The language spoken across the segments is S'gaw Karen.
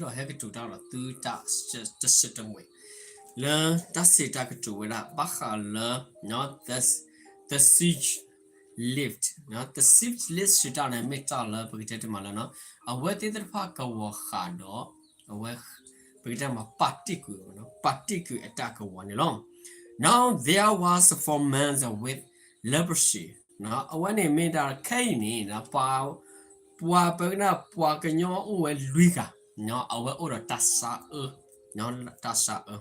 ဒီးဟဲကတိၤတၢ်ဒီးသုတၢ်တဆၢတမှဲၤ လၢတၢ်စံးတၢ်ကတိၤဝဲဒၣ် ဘၣ်ဃးလၢ the, the siege lift, the siege lift စံးတၢ်န့ၣ် မ့ၢ်တၢ်လၢပကတဲတမးလၢ အဝဲသ့ၣ်တဖၣ်ကဝီၤဃာ်ဒီး အဝဲ ပကတဲမး ပာ်တ့ၢ်ကွံာ်, ပာ်တ့ၢ်ကွံာ်အတၢ်ကဝီၤန့ၣ်လီၤ. Now there was a four months with leprosy. အဝဲန့ၣ်မ့ၢ်ဒၣ်ခဲအံၤန့ၣ် ပှၤ ပှၤပကနၣ် ပှၤကညီအိၣ်ဝဲလွံၢ်ဂၤ အဝဲအိၣ်ဒီးတၢ်ဆါအၢ, တၢ်ဆါအၢ,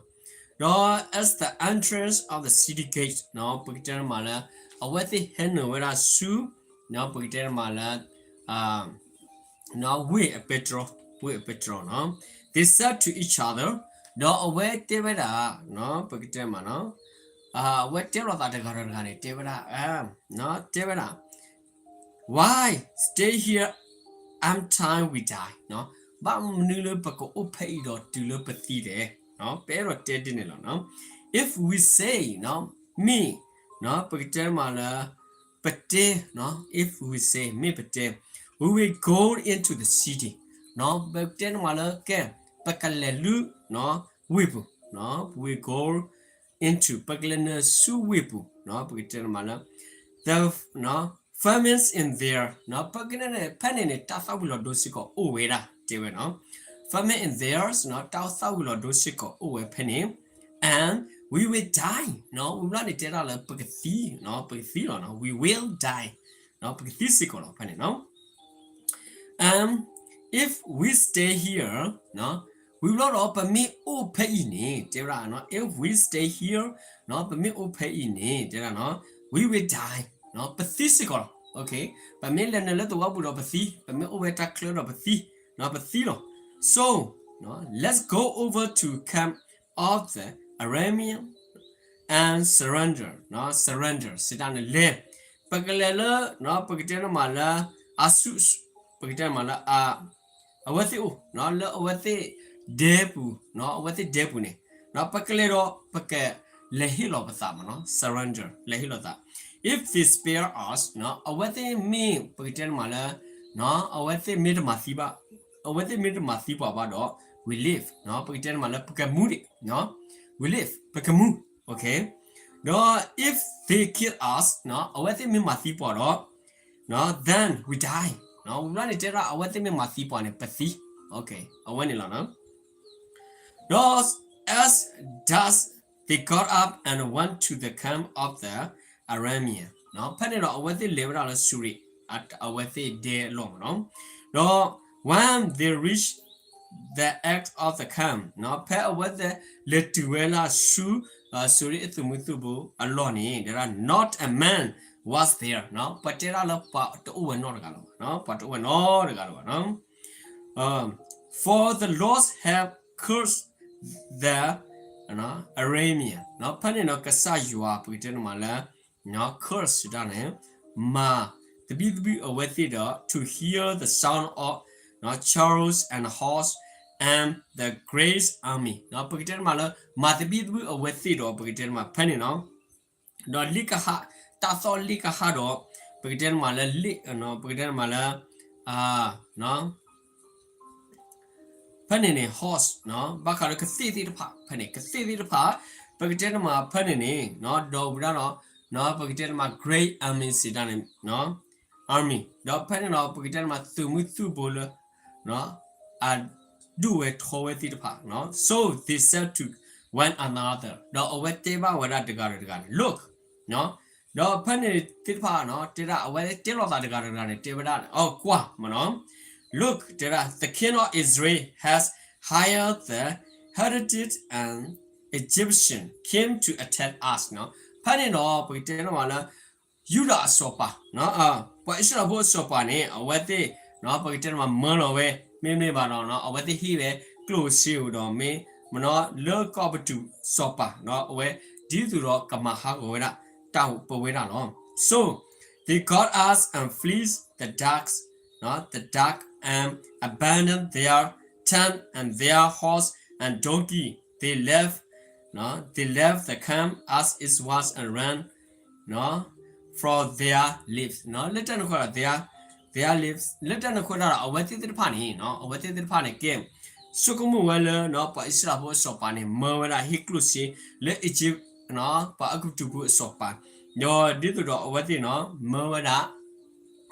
ဒီး at the entrance of the city gate, ပကတဲမးလၢ အဝဲသ့ၣ်ဟဲနုာ်ဝဲဒၣ်ဆူ ပကတဲမးလၢ ဝ့ၢ်အပဲတြီ, ဝ့ၢ်အပဲတြီနီၤ. They said to each other, ဒီးအဝဲတဲဝဲဒၣ် ပကတဲမး အဝဲတဲလိာ်သးတဂၤဒီးတဂၤန့ၣ် တဲဝဲဒၣ်, တဲဝဲဒၣ် Why stay here until we die? ဘၣ်မနုၤလၢပကအိၣ်ဖဲအံၤဒီးတုၤလၢပသံလဲၣ်. ပအဲၣ်ဒိးတဲဒ်န့ၣ်လီၤ. If we say, မ့ၢ် ပကတဲမးလၢ ပတဲ if we say မ့ၢ်ပတဲ we will go into the city, ပတဲမးလၢကဲ ပကလဲၤလၢ ဝ့ၢ်ပူၤ, we go into ပကလဲၤနုာ်ဆူဝ့ၢ်ပူၤ, ပကတဲမးလၢ the famine in there, ပကတဲန့ၣ် ဖဲန့ၣ်န့ၣ် တၢ်သၣ်ဝံၤလီၤဒိစ့ၢ်ကီးအိၣ်ဝဲဒၣ် တဲဝဲနီၤ. Famine in there, တၢ်သၣ်ဝံၤလီၤဒိစ့ၢ်ကီးအိၣ်ဝဲဖဲန့ၣ် and we will die, ဝံၤဘျီန့ၣ်တဲဒၣ်လၢပကသံ, ပကသံလီၤနီၤ. We will die, ပကသံစ့ၢ်ကီးလီၤဖဲန့ၣ်နီၤ. And if we stay here, ဝံၤဘျီဒီးပမ့ၢ်အိၣ်ဖဲအံၤန့ၣ် တဲဝဲဒၣ် if we stay here, ပမ့ၢ်အိၣ်ဖဲအံၤန့ၣ် တဲဒၣ်နီၤ we will die, ပသံစ့ၢ်ကီးလီၤ. ပမ့ၢ်လဲၤနုာ်လၢသဝီပူၤဒီးပသံ, ပမ့ၢ်အိၣ်ဝဲတၢ်ချၢဒီးပသံ, ပသံလီၤ. So, let's go over to camp of the Arameans and surrender, surrender စံးတၢ်န့ၣ်လဲၤ, ပကလဲၤလၢ ပကတဲန့ၣ်မးလၢ အဆူၣ်, ပကတဲန့ၣ်မးလၢ အဝဲသ့ၣ်အိၣ် လၢအဝဲသ့ၣ်ဒဲပူၤ, အဝဲသ့ၣ်ဒဲပူၤန့ၣ် ပကလဲၤဒီး ပကလဲၤဟ့ၣ်လီၤပသးမးနီၤ, surrender လဲၤဟ့ၣ်လီၤသး. If they spare us, အဝဲသ့ၣ်မ့ၢ် ပကတဲန့ၣ်မးလၢ အဝဲသ့ၣ်မ့ၢ်တမၤသံဘၣ်, အဝဲသ့ၣ်မ့ၢ်တမၤသံပှၤဘၣ်ဒီး we live, ပကတဲန့ၣ်မးလၢပကမူဒံး, we live ပကမူ, ဒီး if they kill us, အဝဲသ့ၣ်မ့ၢ်မၤသံပှၤဒီး then we die, ဝံၤဘျီန့ၣ်တဲဒၣ် အဝဲသ့ၣ်မ့ၢ်မၤသံပှၤန့ၣ် ပသံ, အဝဲန့ၣ်လီၤ. ဒီး as thus they got up and went to the camp of the Arameans, ဖဲန့ၣ်ဒီးအဝဲသ့ၣ်လဲၤဝဲဒၣ်လၢစူၤရ့း အဝဲသ့ၣ်ဒဲအလီၢ်မးနီၤ. ဒီး when they reached the edge of the camp, ဖဲအဝဲသ့ၣ်လဲၤတုၤဝဲဒၣ်ဆူ စူၤရ့းအသုးမုၢ်သံၣ်ဘိအလီၢ်န့ၣ် တဲဒၣ် not a man was there, ပတဲဒၣ်လၢပှၤတအိၣ်ဝဲနီတဂၤလၢၤဘၣ်, ပှၤတအိၣ်ဝဲနီတဂၤလၢၤဘၣ်. For the Lord have cursed the Arameans, ဖဲန့ၣ်ဒီးကစၢ်ယွၤ ပကတဲန့ၣ်မးလၢ curse စံးတၢ်န့ၣ် မၤသဘံၣ်သဘုၣ်အဝဲသ့ၣ်ဒီး to hear the sound of chariots and horse and the great army, ပကတဲန့ၣ်မးလၢ မၤသဘံၣ်သဘုၣ်အဝဲသ့ၣ်ဒီး ပကတဲန့ၣ်မးဖဲန့ၣ်နီၤ ဒီးလ့ၣ်ကဟၣ်, တၢ်သီၣ်လ့ၣ်ကဟၣ်ဒီး ပကတဲန့ၣ်မးလၢလ့ၣ်, ပကတဲန့ၣ်မးလၢ ဖဲန့ၣ်န့ၣ် horse, ဘၣ်ဃးလၢကသ့ၣ်သ့ၣ်တဖၣ်, ဖဲန့ၣ် ကသ့ၣ်သ့ၣ်တဖၣ်, ပကတဲန့ၣ်မးဖဲန့ၣ်န့ၣ် ဒီးဝံၤဒၣ်ဒီး ပကတဲန့ၣ်မး great army စံးတၢ်န့ၣ် army, ဒီးဖဲန့ၣ်ဒီး ပကတဲန့ၣ်မး သုးမုၢ်သံၣ်ဘိလၢ အဒိၣ်ဝဲထီဝဲသ့ၣ်တဖၣ်, so they said to one another, ဒီးအဝဲတဲဘၣ်ဝဲဒၣ်တဂၤဒီးတဂၤန့ၣ် look, ဒီးဖဲန့ၣ်သ့ၣ်တဖၣ်နီၤ တဲဒၣ်အဝဲတဲလိာ်သးတဂၤဒီးတဂၤန့ၣ် တဲဝဲဒၣ် အီၤကွၢ်မးနီၤ, look တဲဒၣ် the king of Israel has hired the Hittites and Egyptians came to attack us, ဖဲန့ၣ်ဒီး ပကတဲန့ၣ်မးလၢ ယူဒၤအစီၤပၤ, ပှၤအံၣ်စရ့လးဖိအစီၤပၤန့ၣ် အဝဲသ့ၣ် ပကတဲန့ၣ်မး မၢလီၤဝဲ မ့မ့ၢ်ဘၣ်ဒီး အဝဲသ့ၣ်ဟ့ၣ်ဝဲကျိၣ်စ့ဧိၤဒီးမ့ၢ် မနီၤ လၢကီၢ်ပတူးစီၤပၤ အဝဲ ဒ်သိးဒီးကမၤဟးဂီၤဝဲဒၣ် တၢ်အိၣ်ပဝဲဒၣ်လီၤ. So they got us and flees the dust, the dust and abandoned their tent and their horse and donkey. They left, they left the camp as it was and ran from their lives, လၢတၢ်န့ၣ်အဃိဒီး their, their lives လၢတၢ်န့ၣ်အဃိဒီး အဝဲသ့ၣ်သ့ၣ်တဖၣ်န့ၣ် အဝဲသ့ၣ်သ့ၣ်တဖၣ်န့ၣ် ကဲ ဆိကမိၣ်ဝဲလၢ ပှၤအံၣ်စရ့လးဖိအစီၤပၤန့ၣ် မၢဝဲဒၣ်ဟ့ၣ်ကျိၣ်စ့လၢ Egypt ပှၤအဲၤကူပတူးဖိအစီၤပၤ, ဒီးဒ်သိးဒီးအဝဲသ့ၣ် မၢဝဲဒၣ်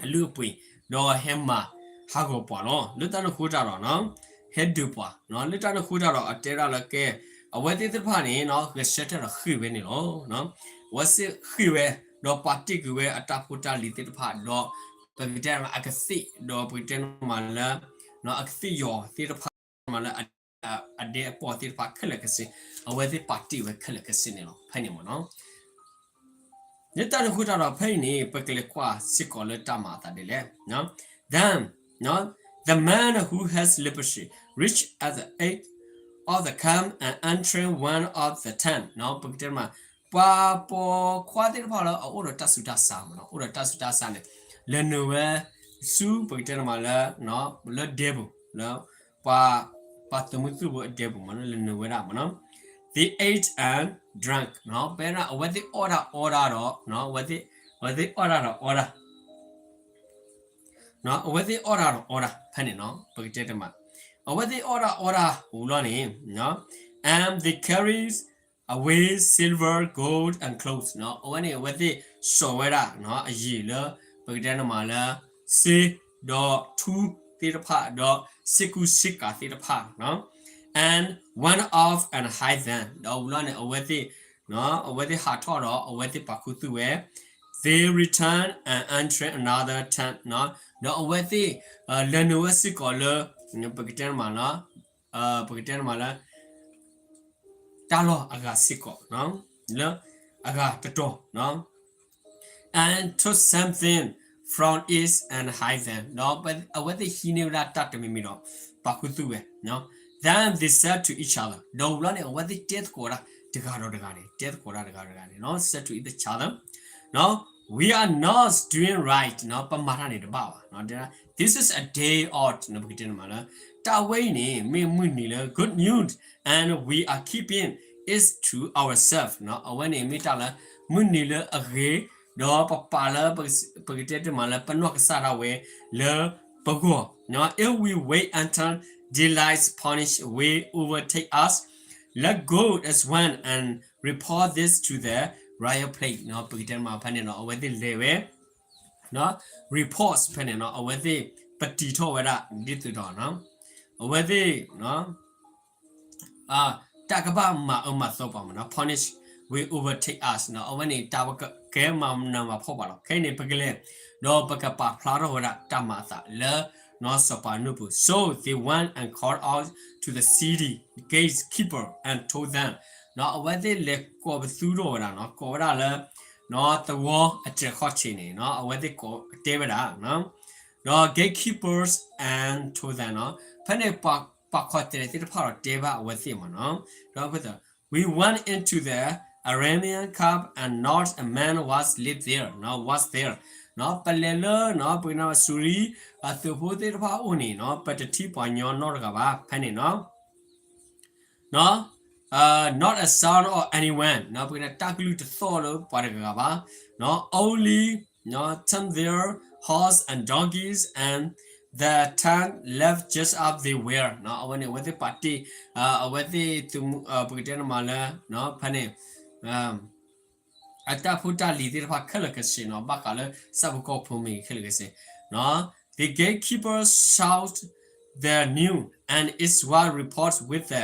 အလုၢ်အပှ့ၤ, ဒီးဟဲမၤဟးဂီၤပှၤလီၤ. လၢတၢ်န့ၣ်အဃိတၢ်ဒီး ဟဲဒုးပှၤ, လၢတၢ်န့ၣ်အဃိတၢ်ဒီး အတဲဒၣ်လၢကဲ အဝဲသ့ၣ်သ့ၣ်တဖၣ်န့ၣ် ဂဲၤဆၢထၢၣ်ဒီးဃ့ၢ်ဝဲန့ၣ်လီၤ. အဝဲသ့ၣ်ဃ့ၢ်ဝဲ, ဒီးပာ်တ့ၢ်ကွံာ်ဝဲအတၢ်ဖိတၢ်လံၤသ့ၣ်တဖၣ်, ဒီးပကတဲအကသ့ၣ်, ဒီးပကတဲမးလၢ အကသ့ၣ်ယီၤသ့ၣ်တဖၣ်မးလၢ အဒဲအပီၢ်သ့ၣ်တဖၣ်ခဲလၢာ်ခဲဆ့, အဝဲသ့ၣ်ပာ်တ့ၢ်ဝဲခဲလၢာ်ခဲဆ့န့ၣ်လီၤ. ဖဲန့ၣ်မ့ၢ်နီၤ လၢတၢ်န့ၣ်အဃိတၢ်ဒီး ဖဲအံၤန့ၣ် ပကလဲၤကွၢ်စ့ၢ်ကီးလၢတၢ်မၤအသးဒ်လဲၣ်. Then the man who has leprosy reached at the edge of the camp and entered one of the tent. ပကတဲမး ပှၤပိာ်ခွါသ့ၣ်တဖၣ်လၢအအိၣ်ဒီးတၢ်ဆူးတၢ်ဆါမ့ၢ်နီၤ, အိၣ်ဒီးတၢ်ဆူးတၢ်ဆါန့ၣ် လဲၤနုာ်ဝဲဆူ ပကတဲမးလၢ လၢဒဲပူၤ လၢ ပှၤ ပှၤသုးမုၢ်သံၣ်ဘိအဒဲပူၤမ့ၢ်နီၤ, လဲၤနုာ်ဝဲဒၣ်မ့ၢ်နီၤ. They ate and drank. ပဝဲဒၣ် အဝဲသ့ၣ်အီၣ်တၢ်အီတၢ်ဒီး အဝဲသ့ၣ်အီၣ်တၢ်ဒီးအီတၢ် အဝဲသ့ၣ်အီၣ်တၢ်ဒီးအီတၢ် ဖဲန့ၣ်နီၤ ပကတဲတမး အဝဲသ့ၣ်အီၣ်တၢ်အီတၢ်ဝံၤလီၤန့ၣ် and they carried away silver, gold and clothes. အဝဲန့ၣ် အဝဲသ့ၣ်စိာ်ဝဲဒၣ် အယံာ်လၢ ပကတဲတမးလၢ စ့ ဒီးထူသ့ၣ်တဖၣ် ဒီးစ့ကူစ့ကၤသ့ၣ်တဖၣ် and went off and hid them. ဒီးဝံၤလီၤန့ၣ် အဝဲသ့ၣ် အဝဲသ့ၣ်ဟးထီၣ်ဒီး အဝဲသ့ၣ်ပာ်ခူသူၣ်ဝဲ They returned and entered another tent. ဒီးအဝဲသ့ၣ် လဲၤနုာ်ဝဲစ့ၢ်ကီးလၢ ပကတဲတမးလၢ ပကတဲတမးလၢ တၢ်လီၢ်အဂၤစ့ၢ်ကီး လၢအဂၤတတီၤ and took something from it and hid them. ဒီးအဝဲသ့ၣ်ဟံးန့ၢ်ဝဲဒၣ်တၢ်တမံၤမံၤဒီး ပာ်ခူသူၣ်ဝဲ Then they said to each other. ဒီးဝံၤလီၤန့ၣ် အဝဲသ့ၣ်တဲသကိးတၢ်တဂၤဒီးတဂၤန့ၣ် တဲသကိးတၢ်တဂၤဒီးတဂၤန့ၣ် said to each other, We are not doing right. ပမၤတၢ်န့ၣ်တဘၣ်ဘၣ် This is a day out. ပကတဲတမးလၢ တၢ်ဝဲအံၤန့ၣ် မ့ၢ်မုၢ်နံၤလၢ good news and we are keeping it to ourselves. အဝဲန့ၣ်မ့ၢ်တၢ်လၢ မုၢ်နံၤလၢအဂ့ၤ ဒီးပပာ်လၢ ပကတဲတမးလၢ ပနီၢ်ကစၢ်ဒၣ်ဝဲလၢပဂီၢ် If we wait until daylight's punish will overtake us, let go as one and report this to the royal palace. ပကတဲတမးဖဲန့ၣ်ဒီး အဝဲသ့ၣ်လဲၤဝဲ report ဖဲန့ၣ် အဝဲသ့ၣ်ပတံာ်ထီၣ်ဝဲဒၣ် ဒ်သိးဒီး အဝဲသ့ၣ် တၢ်ကဘၣ်မၤအၢမၤသီပှၤမ့ၢ်နီၤ punish will overtake us. အဝဲန့ၣ် တၢ်ကဲမၤနၢၤမၤဖှီၣ်ပှၤလီၤ. ခဲအံၤန့ၣ် ပကလဲၤ ဒီးပကပာ်ဖျါထီၣ်ဝဲဒၣ်တၢ်မၤအသးလၢ စီၤပၤအနူၢ်ပူၤ So they went and called out to the city gatekeeper and told them. အဝဲသ့ၣ်လဲၤကိးပသူထီၣ်ဝဲဒၣ်နီၤ ကိးဝဲဒၣ်လၢ သဝီအတြဲၤခီၣ်ထံးန့ၣ် အဝဲသ့ၣ်ကိးတဲဝဲဒၣ် ဒီး gatekeepers and told them နီၤ ဖဲန့ၣ် ပှၤခိးတြဲၤသ့ၣ်တဖၣ်ဒီးတဲဘၣ်အဝဲသ့ၣ်မ့ၢ်နီၤ We went into the Aramean camp and not a man was lived there, နီၤ was there. ပလဲၤလၢ ပကနၣ် စူၤရံ အသုးဖိသ့ၣ်တဖၣ်အအိၣ်န့ၣ်နီၤ ပတထံၣ်ပှၤညီနီတဂၤဘၣ် ဖဲန့ၣ်နီၤ not a sound of anyone ပကတဲတၢ်ကလုၢ်တသီၣ်လၢပှၤတဂၤဘၣ် only tender horse and donkeys and the tent left just as they were. အဝဲန့ၣ် အဝဲသ့ၣ်ပာ်တ့ၢ် အဝဲသ့ၣ် ပကတဲနမးလၢ ဖဲန့ၣ် အတၢ်ဖိတၢ်လံၤသ့ၣ်တဖၣ်ခဲလၢာ်ခဲဆ့နီၤ ဘၣ်ဃးလၢဆၣ်ဖိကီၢ်ဖိမ့ၢ်ဂ့ၤခဲလၢာ်ခဲဆ့ The gatekeeper showed the news and it was reported with the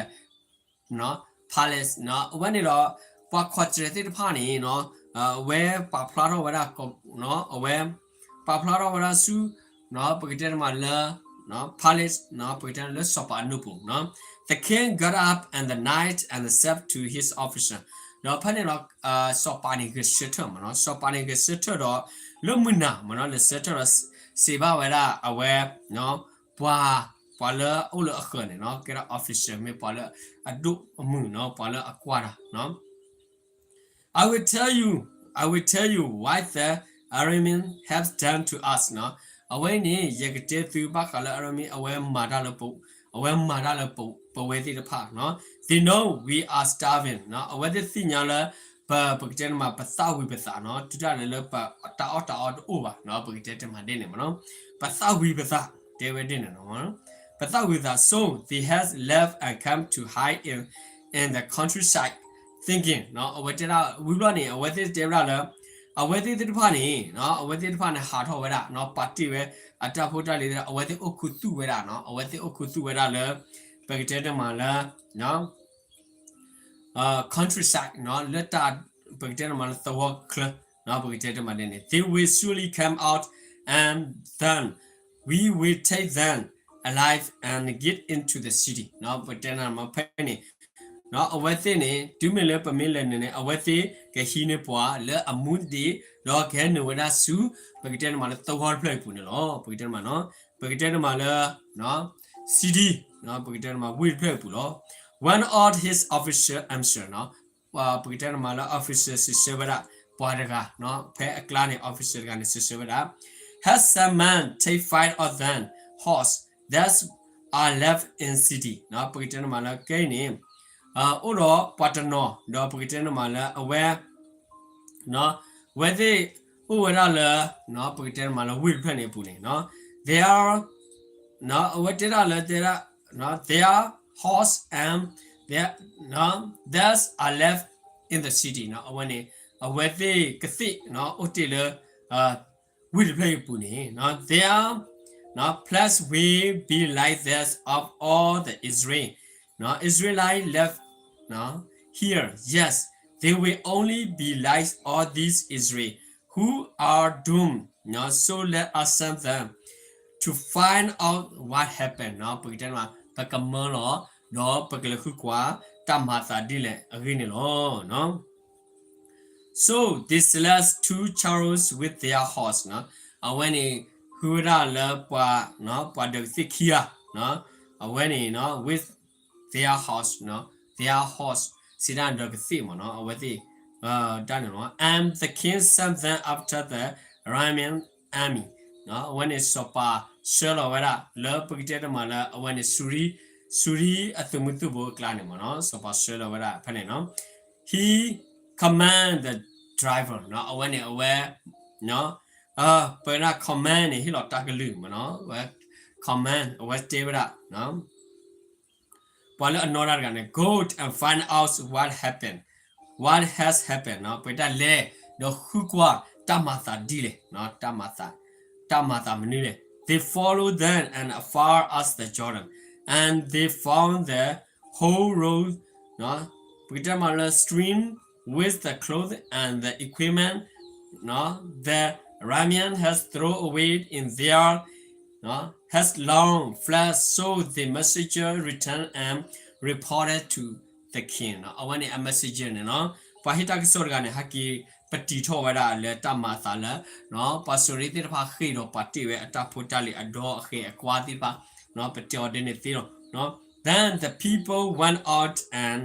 palace. အဝဲန့ၣ်ဒီး ပှၤခိးတြဲၤသ့ၣ်တဖၣ်န့ၣ် အဝဲပာ်ဖျါထီၣ်ဝဲဒၣ် အဝဲ ပာ်ဖျါထီၣ်ဝဲဒၣ်ဆူ ပကတဲနမးလၢ palace ပကတဲလၢစီၤပၤအနူၢ်ပူၤ The king got up in the night and said to his officer. ဒီးဖဲန့ၣ်ဒီး စီၤပၤန့ၣ်ဂဲၤဆၢထၢၣ်မ့ၢ်နီၤ စီၤပၤန့ၣ်ဂဲၤဆၢထၢၣ်ဒီး လၢမုၢ်နၤမ့ၢ်နီၤ လဲၤဆၢထၢၣ်ဒီး စံးဘၣ်ဝဲဒၣ်အဝဲ ပှၤ ပှၤလၢအအိၣ်လၢအဃၢၤန့ၣ်နီၤ ကဲဒၣ် officer မ့ၢ်ပှၤလၢအဒိၣ်အမုၢ်နီၤ ပှၤလၢအကွၢ်တၢ် I will tell you, I will tell you what the Arameans have done to us နီၤ အဝဲန့ၣ် ယကတဲသုဘၣ်ဃးလၢ Aramean အဝဲမၤတၢ်လၢ အဝဲမၤတၢ်လၢပဝဲသ့ၣ်တဖၣ်နီၤ They know we are starving နီၤ အဝဲသ့ၣ်သ့ၣ်ညါလၢ ပ ပကတဲနမး ပသၣ်ဝံၤပသးနီၤ တုၤတၢ်န့ၣ်လၢပတၢ်အီၣ်တၢ်အီတအိၣ်ဘၣ်နီၤ ပကတဲတမးဒ်န့ၣ်မ့ၢ်နီၤ ပသၣ်ဝံၤပသး တဲဝဲဒ်န့ၣ်နီၤ ပ အသၣ်ဝံၤသး so they had left and come to hide in, in the countryside, thinking အဝဲတဲဒၣ် ဝံၤဘျီန့ၣ် အဝဲသ့ၣ်တဲဝဲဒၣ်လၢ အဝဲသ့ၣ်သ့ၣ်တဖၣ်န့ၣ် အဝဲသ့ၣ်တဖၣ်န့ၣ် ဟးထီၣ်ဝဲဒၣ် ပာ်တ့ၢ်ဝဲ အတၢ်ဖိတၢ်လံၤ အဝဲသ့ၣ်အိၣ်ခူသူၣ်ဝဲဒၣ် အဝဲသ့ၣ်အိၣ်ခူသူၣ်ဝဲဒၣ်လၢ ပကတဲတမးလၢ countryside လၢတၢ် ပကတဲတမးလၢသဝီချၢ ပကတဲတမးန့ၣ် they will surely come out and then we will take them alive and get into the city ပကတဲတမးဖဲန့ၣ် အဝဲသ့ၣ်န့ၣ် တုၤမ့ၢ်လၢပမ့ၢ်လဲၤနုာ်န့ၣ် အဝဲသ့ၣ်ကဟံးန့ၢ်ပှၤလၢအမူဒံး ဒီးကဟဲနုာ်ဝဲဒၣ်ဆူ ပကတဲတမးလၢသဝီတဖျၢၣ်အံၤပူၤန့ၣ်လီၤ. ပကတဲတမးနီၤ ပကတဲတမးလၢ city ပကတဲတမးဝ့ၢ်တဖျၢၣ်အံၤပူၤလီၤ. One of his officer answer ပကတဲတမးလၢ officer စံးဆၢဝဲဒၣ် ပှၤတဂၤ ဖဲအကျါန့ၣ် officer တဂၤန့ၣ် စံးဆၢဝဲဒၣ် Has some man take five of them horse that are left in city ပကတဲတမးလၢကဲအံၤန့ၣ် အိၣ်ဒီးပှၤတနီၤ ဒီးပကတဲတမးလၢအဝဲ အဝဲသ့ၣ်အိၣ်ဝဲဒၣ်လၢ ပကတဲတမးလၢဝ့ၢ်တဖျၢၣ်န့ၣ်အပူၤန့ၣ် there အဝဲတဲဒၣ်လၢတဲဒၣ် their horse and their, their, theirs are left in the city အဝဲန့ၣ် အဝဲသ့ၣ်ကသ့ၣ်အိၣ်တ့ၢ်လၢ ဝ့ၢ်တဖျၢၣ်အံၤအပူၤန့ၣ် their place will be like that of all the Israel, Israelite left here, yes, they will only be like all these Israel who are doomed, so let us send them to find out what happened ပကတဲမး ပကမၢလီၤ ဒီးပကလဲၤဃုကွၢ်တၢ်မၤအသးဒ်လဲၣ်အဂ့ၢ်န့ၣ်လီၤ. So they selected two chariots with their horse အဝဲန့ၣ် ဃုဝဲဒၣ်လၢပှၤ ပှၤဒိးကသ့ၣ်ခံဂၤ အဝဲန့ၣ် with their horse, their horse စံးတၢ်ဒိးကသ့ၣ်မ့ၢ်နီၤ အဝဲသ့ၣ် တၢ်န့ၣ်လီၤ. And the king sent them after the Aramean army အဝဲန့ၣ် စီၤပၤဆှၢလီၤဝဲဒၣ် လၢပကတဲတမးလၢ အဝဲန့ၣ် စူၤရံ စူၤရံအသုးမုၢ်သံၣ်ဘိအကျါန့ၣ်မ့ၢ်နီၤ စီၤပၤဆှၢလီၤဝဲဒၣ်ဖဲန့ၣ်နီၤ He command the driver အဝဲန့ၣ် အဝဲ ပဝဲဒၣ် command န့ၣ် ဟ့ၣ်လီၤတၢ်ကလုၢ်မ့ၢ်နီၤ အဝဲ command အဝဲတဲဝဲဒၣ် ပှၤလၢအနီၢ်တၢ်တဂၤန့ၣ် go and find out what happened, what has happened ပတၢ်လဲၤ ဒီးဃုကွၢ်တၢ်မၤသးဒ်လဲၣ် တၢ်မၤသး တၢ်မၤသးမနုၤလဲၣ် They followed them and as far as the Jordan, and they found the whole road ပကတဲမးလၢ strewn with the clothes and the equipment the Arameans had thrown away in their headlong flight. So the messenger returned and reported to the king အဝဲန့ၣ် အ messenger န့ၣ်နီၤ ပှၤဟ့ၣ်တၢ်ကစီၣ်တဂၤန့ၣ် ဟဲက့ၤပတံထီၣ်ဝဲဒၣ်လၢတၢ်မၤအသးလၢ ပှၤစူၤရံသ့ၣ်တဖၣ်ဃ့ၢ်ဒီးပာ်တ့ၢ်ဝဲအတၢ်ဖိတၢ်လံၤအဒီအဃဲၤအကွါသ့ၣ်တဖၣ် ပတဲအီၤဒ်န့ၣ်သ့လီၤ. Then the people went out and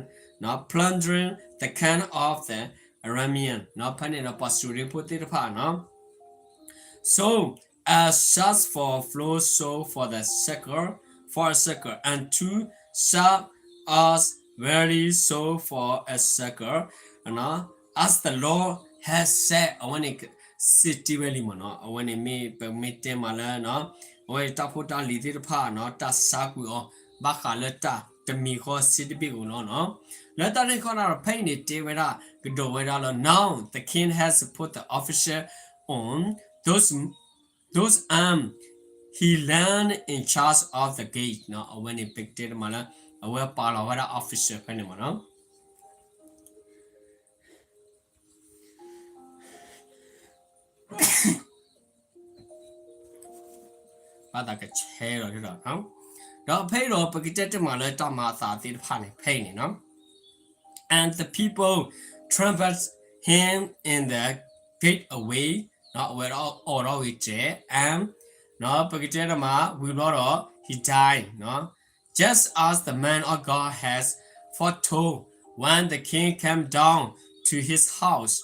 plundered the camp of the Arameans ဖဲန့ၣ်ဒီးပှၤစူၤရံဖိသ့ၣ်တဖၣ်နီၤ So as search for a fox, so for the shepherd, for a shepherd, and two shall as very so for a shepherd, as the Lord has said အဝဲန့ၣ် စံးတ့ၢ်ဝဲလံမ့ၢ်နီၤ အဝဲန့ၣ်မ့ၢ်ပမ့ၢ်တဲမးလၢ အဝဲတၢ်ဖိတၢ်လံၤသ့ၣ်တဖၣ်နီၤ တၢ်ဆါကွံာ်အီၤ ဘၣ်ဃးလၢတၢ်တမံၤဃီစ့တဘ့ၣ်ဧိၤလီၤနီၤ လၢတၢ်န့ၣ်ခီန့ၣ်ဒီး ဖဲအံၤန့ၣ်တဲဝဲဒၣ် ကဒီးဝဲဒၣ်လၢ Now the king has put the officer on those, those armed, he learned in charge of the gate နီၤ အဝဲန့ၣ်ပကတဲတမးလၢ အဝဲပာ်လီၤဝဲဒၣ် officer ဖဲန့ၣ်မ့ၢ်နီၤ ဘၣ်သးကဆဲးလီၤဒီး ဒီးဖဲအံၤဒီး ပကတဲတမးလၢတၢ်မၤအသးသ့ၣ်တဖၣ်န့ၣ် ဖဲအံၤန့ၣ်နီၤ And the people trampled him in the gate away အဝဲဒၣ်အိးထီၣ်ဂ့ၤတဲာ် and ပကတဲတမး ဝံၤဘျီဒီး he died နီၤ just as the man of God has foretold when the king came down to his house,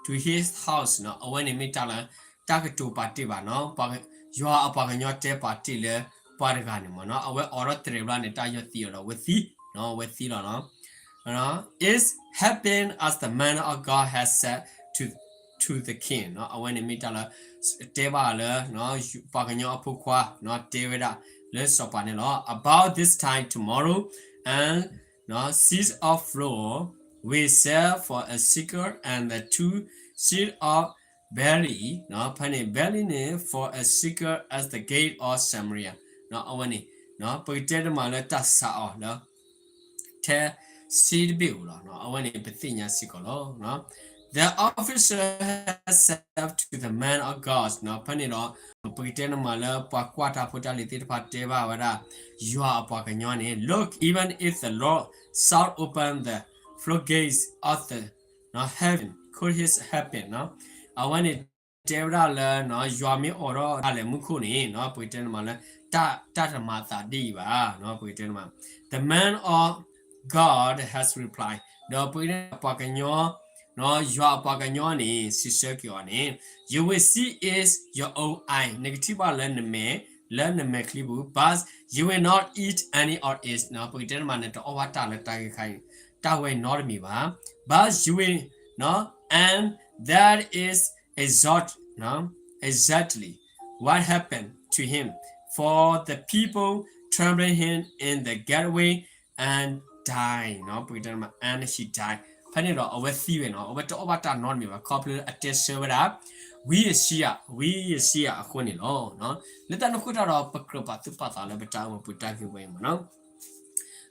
to his house နီၤ အဝဲန့ၣ်မ့ၢ်တၢ်လၢ တၢ်ကတိၤပာ်တ့ၢ်ဘၣ်နီၤ ယွၤအပှၤကညီတဲပာ်တ့ၢ်လၢ ပှၤတဂၤန့ၣ်မ့ၢ်နီၤ အဝဲအိးထီၣ်တြဲၤဘျီန့ၣ် တၢ်ယီၢ်သံအီၤဒီး ဝဲသံ ဝဲသံလီၤနီၤ It happened as the man of God had said to, to the king နီၤ အဝဲန့ၣ်မ့ၢ်တၢ်လၢ တဲဘၣ်လၢ ပှၤကညီအဖိခွါနီၤ တဲဝဲဒၣ် လၢစီၤပၤန့ၣ်လီၤ. About this time tomorrow, a seah of flour will sell for a shekel, and the two sheaves of barley, ဖဲန့ၣ် barley န့ၣ် for a shekel at the gate of Samaria. အဝဲန့ၣ် ပကတဲတမးလၢတၢ်စးအီၤလၢ ထဲစ့တဘ့ၣ်ဧိၤလီၤ. အဝဲန့ၣ်ပသ့ၣ်ညါစ့ၢ်ကီးလီၤ. The officer has said to the man of God, ဖဲန့ၣ်ဒီး ပကတဲတမးလၢပှၤကွၢ်တၢ်ဖိတၢ်လံၤသ့ၣ်တဖၣ်တဲဘၣ်ဝဲဒၣ် ယွၤအပှၤကညီန့ၣ်, Look, even if the Lord should open the floodgates of the heaven, could this happen? အဝဲန့ၣ်တဲဝဲဒၣ်လၢ ယွၤမ့ၢ်အိးထီၣ်တၢ်လဲၤမူခိၣ်န့ၣ် ပကတဲတမးလၢ တၢ်တမၤအသးဒ်အံၤဘၣ်. ပကတဲတမး The man of God has replied, ဒီးပကတဲပှၤကညီ ယွၤအပှၤကညီန့ၣ် စံးဆၢက့ၤအီၤန့ၣ်, You will see it your own eye, နကထံၣ်ဘၣ်လၢနမဲာ်, လၢနမဲာ်ချံပူၤ, but you will not eat any of it, ပကတဲတမး နတအီၣ်ဘၣ်တၢ်လၢတၢ်ဂ့ၢ်ခါအံၤ တၢ်ဝဲနီတမံၤဘၣ်. But you will, and that is exact, exactly what happened to him, for the people trampled him in the gateway and died, ပကတဲတမး and he died, ဖဲန့ၣ်ဒီးအဝဲသံဝဲနီၤ, အဝဲတအီၣ်ဘၣ်တၢ်နီတမံၤဘၣ်, ခီဖျိအတဲဆၢဝဲဒၣ် ဝံယၡါယၤ, ဝံယၡါယၤအဃိန့ၣ်လီၤ. လၢတၢ်န့ၣ်အဃိတၢ်ဒီး ပကြၢးပာ်သူၣ်ပာ်သးလၢပတၢ်အိၣ်မူပူၤတၢ်ဂ့ၢ်ဝဲအံၤမ့ၢ်နီၤ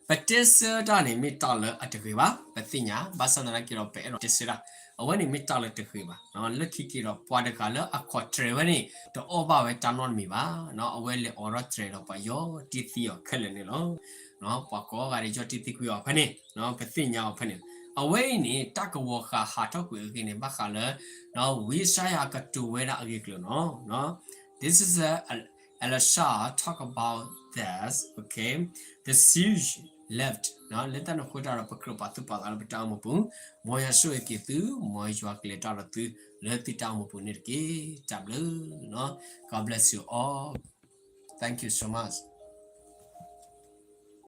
ပတဲဆၢတၢ်န့ၣ် မ့ၢ်တၢ်လၢအတဂ့ၤဘၣ်, ပသ့ၣ်ညါ, ဘၣ်ဆၣ်သနာ်က့ဒီး ပအဲၣ်ဒိးတဲဆၢတၢ်, အဝဲန့ၣ်မ့ၢ်တၢ်လၢတဂ့ၤဘၣ်. လၢခံက့ၤဒီး ပှၤတဂၤလၢအခီၣ်တြဲၤဝဲန့ၣ် တအီၣ်ဘၣ်ဝဲတၢ်နီတမံၤဘၣ်, အဝဲလဲၤအိးထီၣ်တြဲၤဒီးပှၤယီၢ်တံၢ်သံအီၤခဲလၢာ်န့ၣ်လီၤ. ပှၤကိးဂၤဒဲးယီၢ်တံၢ်သံကွံာ်အီၤဖဲန့ၣ် ပသ့ၣ်ညါအီၤဖဲန့ၣ်, အဝဲအံၤန့ၣ် တၢ်ကဝီၤဃာ်ဟးထီၣ်ကွံာ်အဂ့ၢ်န့ၣ် ဘၣ်ဃးလၢ ဝံယၡါယၤကတိၤဝဲဒၣ်အဂ့ၢ်အကျိၤနီၤ. This is a Elisha talk about this, okay? The Syrians left. လၢတၢ်န့ၣ်အဃိတၢ်ဒီး ပကြၢးပာ်သူၣ်ပာ်သးလၢပတၢ်အိၣ်မူပူၤ, မ်ယွၤဆိၣ်ဂ့ၤက့ၤသု, မ်ယွၤကလဲၤတၢ်ဒီးသု လၢသုတၢ်အိၣ်မူပူၤန့ၣ်တက့ၢ်. တၢ်ဘျုးနီၤ. God bless you all. Thank you so much.